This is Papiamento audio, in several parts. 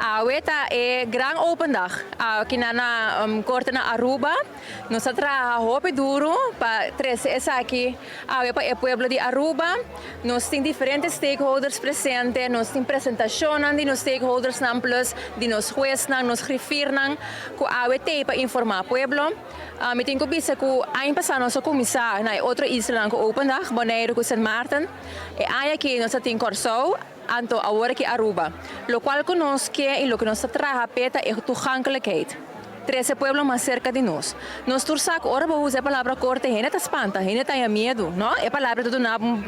Awe ta e gran open dag aki na Corte na Aruba. Nos a traha hopi duro pa trece esaki awe pa e pueblo di Aruba. Nos tin diferente stakeholders presente, nos tin presentacionnan di nos stakeholdersnan plus di nos huesnan, nos griffiernan cu awe t'ey pa informa pueblo. Mi tin cu bisa cu aña pasa nos a cuminsa na e otro islanan cu open dag, Bonaire cu Sint Maarten. E aña aki nos a tin Corsou. Anto awor aki Aruba, locual cu nos ke y loke nos ta traha p'e ta e toegankelijkheid. Trece pueblo mas cerca di nos. Nos tur sa cu ora bo usa e palabra corte hende ta spanta, hende ta haña miedu, no? E palabra ta duna bo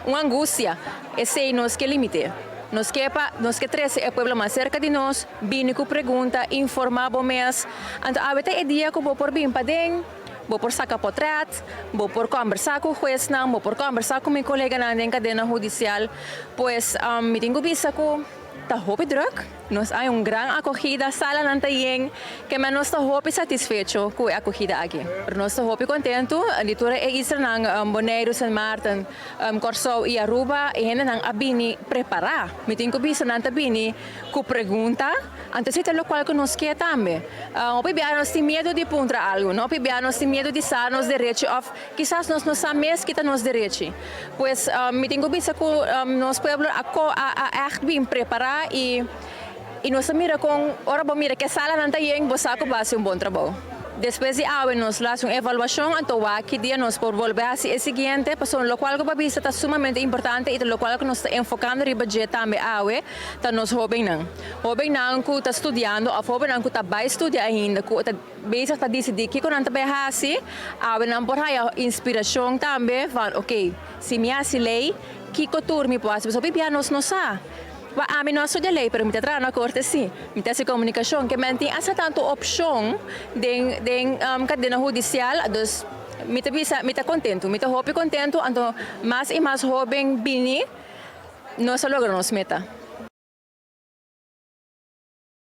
un angustia. Esey nos ke limite. Nos ke pa nos ke trece e pueblo mas cerca di nos, bini cu pregunta, informa bo mes. Anto awe ta e dia cu bo por bin paden. Bo por saca potret, bo por combersa cu huesnan, bo por combersa cu mi coleganan den cadena hudicial. Pues mi tin cu bisa cu ta hopi druk, nos hay un gran acogida, salanan ta yen, keme nos ta hopi satisfecho cu e acogida aki. Nos ta hopi contento di tur e islanan, Boneiru, Sint Maarten, Corsou y Aruba, e hendenan a bini prepara. Mi tin cu bisa nan ta bini cu pregunta, anto esei ta locual cu nos ke tambe. Hopi bia nos tin miedu di puntra algu, no? Hopi bia nos tin miedu di sa nos derechi of kisas nos no sa mes kita nos derechi. Pues mi tin cu bisa cu nos pueblo a a echt bin prepara y y nos ta mira con ora bo mira ke salanan ta yen bo sa cu bo a haci un bon trabou. Despues di awe nos lo haci un evaluacion anto wak ki dia nos por bolbe haci e siguiente pasobra locual cu bo a bisa ta sumamente importante y ta locual cu nos ta enfocando riba dje tambe awe ta nos hobennan. Hobennan ku ta studiando òf hobennan ku ta bai studia ainda ku ta bezig ta disidí kiko nan ta bai hasi, awe nan por haña inspirashon tambe van oke, si mi hasi lei, kiko tur mi por hasi? Pasobra hopi bia nos no sa. Wak ami no a studia lei pero mi ta traha na korte si, mi ta hasi komunikashon. Ke men tin asta tantu opshon den den kadena hudisial, dus mi ta bisa mi ta kontentu, mi ta hopi kontentu anto mas i mas hoben bini nos a logra nos meta.